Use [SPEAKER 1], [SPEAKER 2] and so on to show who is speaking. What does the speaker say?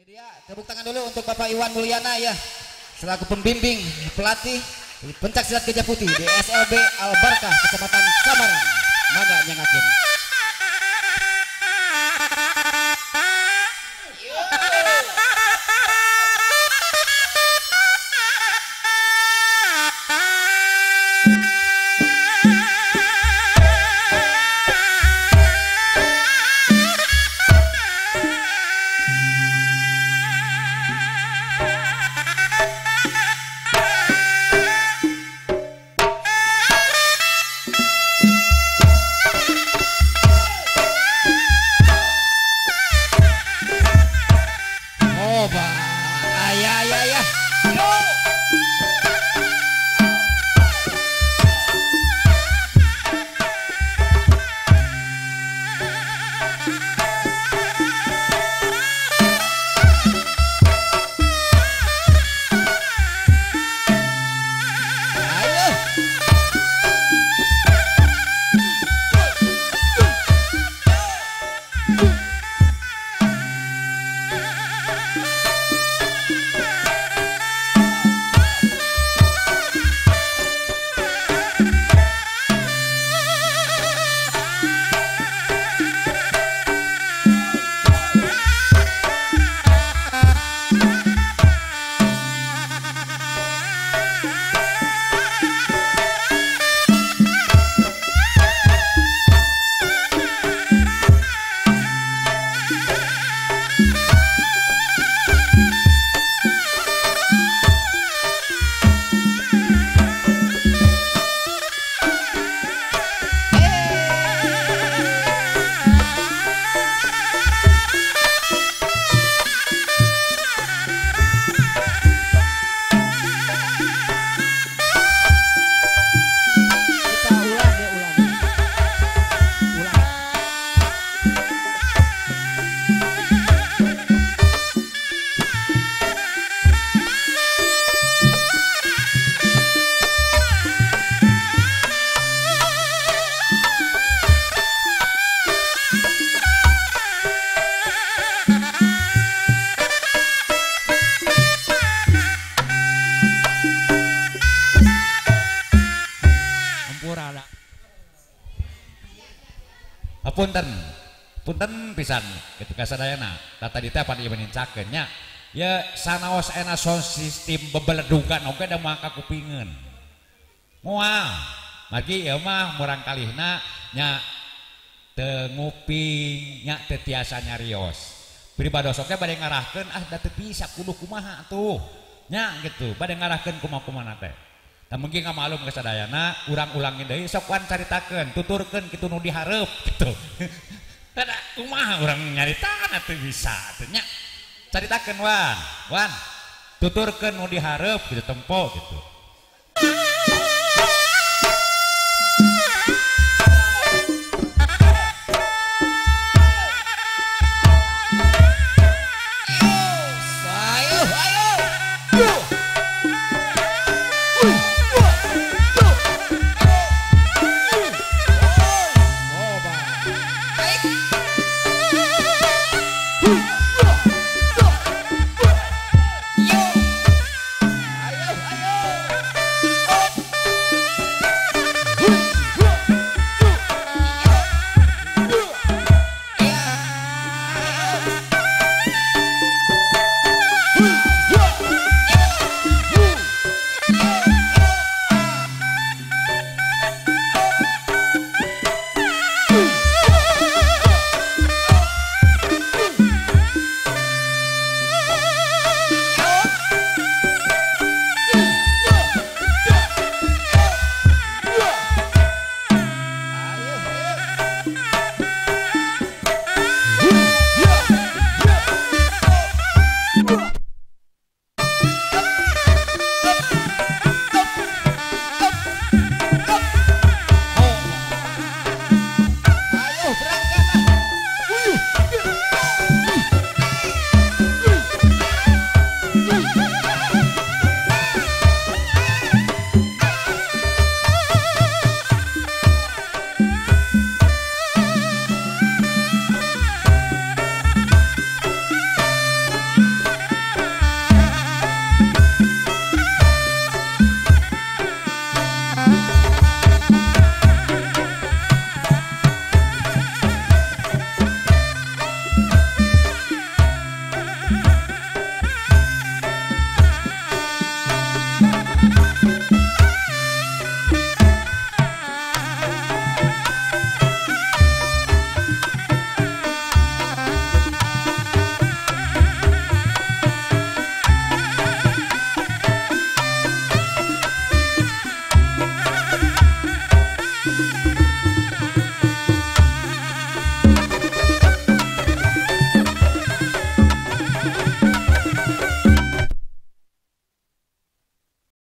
[SPEAKER 1] Ini dia, tepuk tangan dulu untuk Bapak Iwan Mulyana ya, selaku pembimbing pelatih pencak silat Gajah Putih di SLB Al Barkah, Kecamatan Samarang. Mangga nyangakeun.
[SPEAKER 2] Punten, punten pisan ketika sadayana tadi teh pan ieu menincakeun nya ya sanaos ena sound system bebeledugan oge da moal kakupingeun moal margi ieu mah murang kalihna nya teu nguping nya teu tiasa nyarios pribados oge bade ngarahkeun ah da teu bisa kudu kumaha atuh nya gitu bade ngarahkeun kumaha-kumaha teh. Tah mungkin ngamalum ke sadayana urang ulangin deui sok wan caritakeun tuturkeun kitu nu dihareup gitu. Tada kumaha urang nyaritakeun atuh bisa atuh nya. Caritakeun wan, wan tuturkeun nu dihareup gitu tempo gitu.